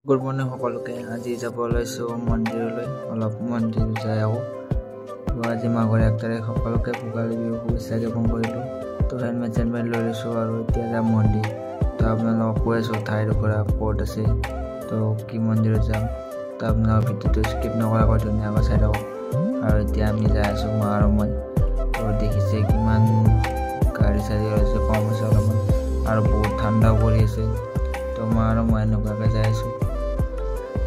Good morning সকলোকে। আজি যাব ওলাইছোঁ মন্দিৰলৈ, অলপ মন্দিৰ যাই আহোঁ। তো আজি মাঘৰ 1 তাৰিখ, সকলোকে ভোগালী বিহু শুভেচ্ছা জ্ঞাপন কৰিলোঁ। তো হেলমেট চেলমেট লৈ লৈছোঁ আৰু এতিয়া যাম মন্দিৰ। তো আপোনালোকক কৈ আছোঁ ঠাইডোখৰ ক'ত আছে, তো কি মন্দিৰত যাম। তো আপোনালোকৰ ভিডিঅ'টো স্কিপ নকৰাকৈ ধুনীয়াকৈ চাই থাকক। আৰু এতিয়া আমি যাই আছোঁ, মা আৰু মই। তো দেখিছে কিমান গাড়ী চাড়ী আছে, কম আছে অলপমান আৰু বহুত ঠাণ্ডাও পৰি আছে। তো মা আৰু মই এনেকুৱাকৈ যাই আছোঁ।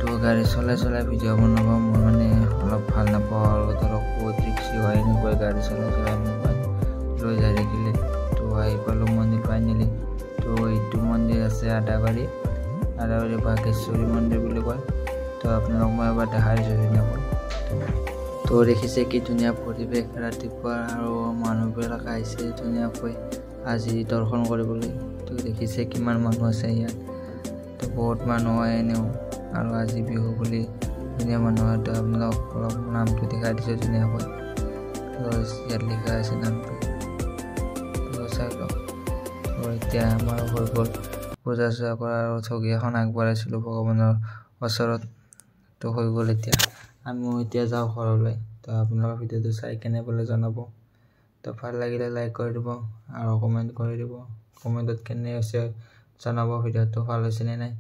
তো গাড়ী চলাই চলাই ভিডিঅ' বনাব মই মানে অলপ ভাল নাপাওঁ আৰু ধৰক বহুত ৰিক্সি হয় এনেকুৱা গাড়ী চলাই চলাই মোবাইল লৈ যাই থাকিলে। তো আহি পালোঁ মন্দিৰ ফাইনেলি। তো এইটো মন্দিৰ আছে আদাবাৰী, আদাবাৰী বাঘেশ্বৰী মন্দিৰ বুলি কয়। তো আপোনালোক মই এবাৰ দেখাই দিছোঁ ধুনীয়াকৈ। তো দেখিছে কি ধুনীয়া পৰিৱেশ ৰাতিপুৱা, আৰু মানুহবিলাক আহিছে ধুনীয়াকৈ আজি দৰ্শন কৰিবলৈ। তো দেখিছে কিমান মানুহ আছে ইয়াত। তো বহুত মানুহ হয় এনেও, আৰু আজি বিহু বুলি ধুনীয়া মানুহ হয়। তো আপোনালোক অলপ নামটো দেখাই দিছোঁ ধুনীয়াকৈ। তো ইয়াত লিখা আছে নামটো, তো চাই লওক। তো এতিয়া আমাৰ হৈ গ'ল পূজা চূজা কৰা আৰু ঠগি এখন আগবঢ়াইছিলোঁ ভগৱানৰ ওচৰত। তো হৈ গ'ল, এতিয়া আমিও এতিয়া যাওঁ ঘৰলৈ। তো আপোনালোকৰ ভিডিঅ'টো চাই কেনে পালে জনাব। তো ভাল লাগিলে লাইক কৰি দিব আৰু কমেণ্ট কৰি দিব, কমেণ্টত কেনে হৈছে জনাব, ভিডিঅ'টো ভাল হৈছেনে নাই।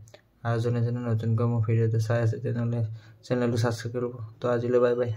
আৰু যোনে যোনে নতুনকৈ মোৰ ভিডিঅ'টো চাই আছে, তেনেহ'লে চেনেলটো ছাবস্ক্ৰাইব কৰিব। তো আজিলৈ বাই বাই।